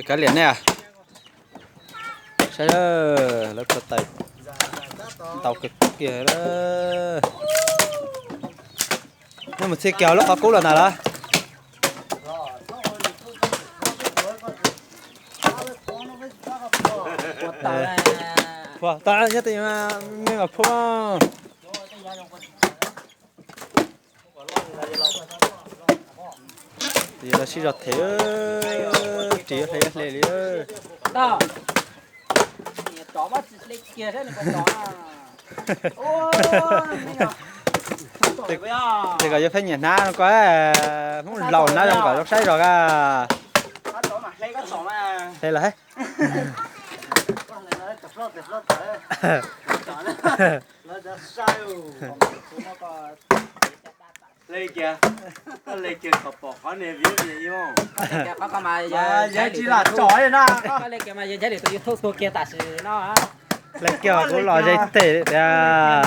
Kav liam nej, saib lawv khuav tais ntau kawg kiag. Nej mus txhij kiag lub qhov kub los ntag lawm. Phua tau nyob tej me mas phua. Tis los sib zog them, ris yuav hle yuav hle li. Tes kom yuav pheej nyiam hnab ko, Hmoob laus hnab zoo kom zoo saib zog a. Hle los hais. Hle kiag, koj hle kiag kom pom qhov niag view tias ib, yog tsis lam tsom li na. Hle kiag kuv los ze tes tiag.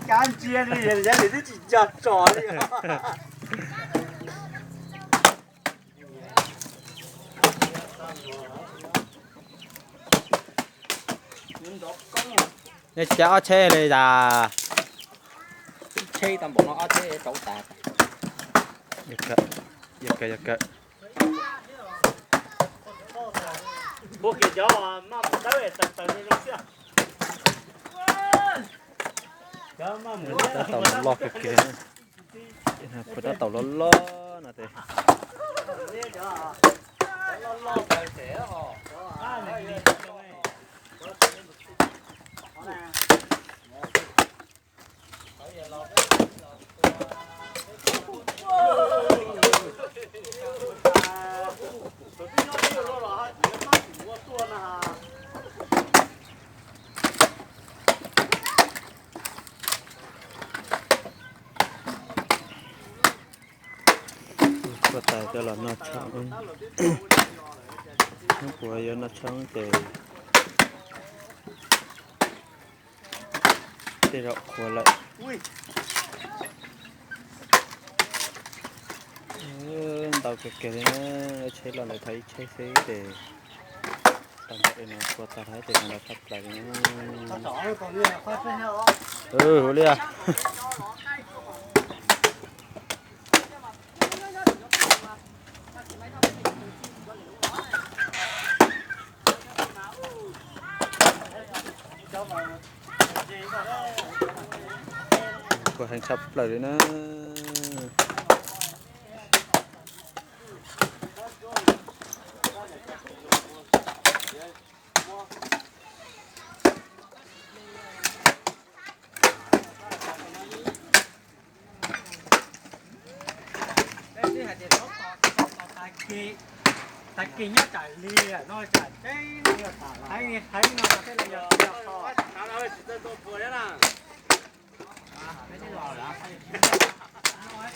Kav ntsia li, yog lwm twb tsis nco tsom li. Nej cav ob tsheb li tas. Tsheb tau npaum no ob tsheb rauv tas. Yog kawg, yog kawg. Dab taum loj loj kawg kiag. Kuv dab taum loj loj no tes. Kuv tais coj los noj tshoob, hnub puas yuav noj tshoob ces tej zaum qhuav lawm. Ntau kawg kiag li na, tsheb los ntawm thov ib tsheb xwb ces tau ntawm no tua tag hab ces tau ntau tshaj plaws li na. Ua li. Kuv heev tshaj plaws li na. Tag kis nyob tsam li no tsam tseeb, heev no thiaj li yog.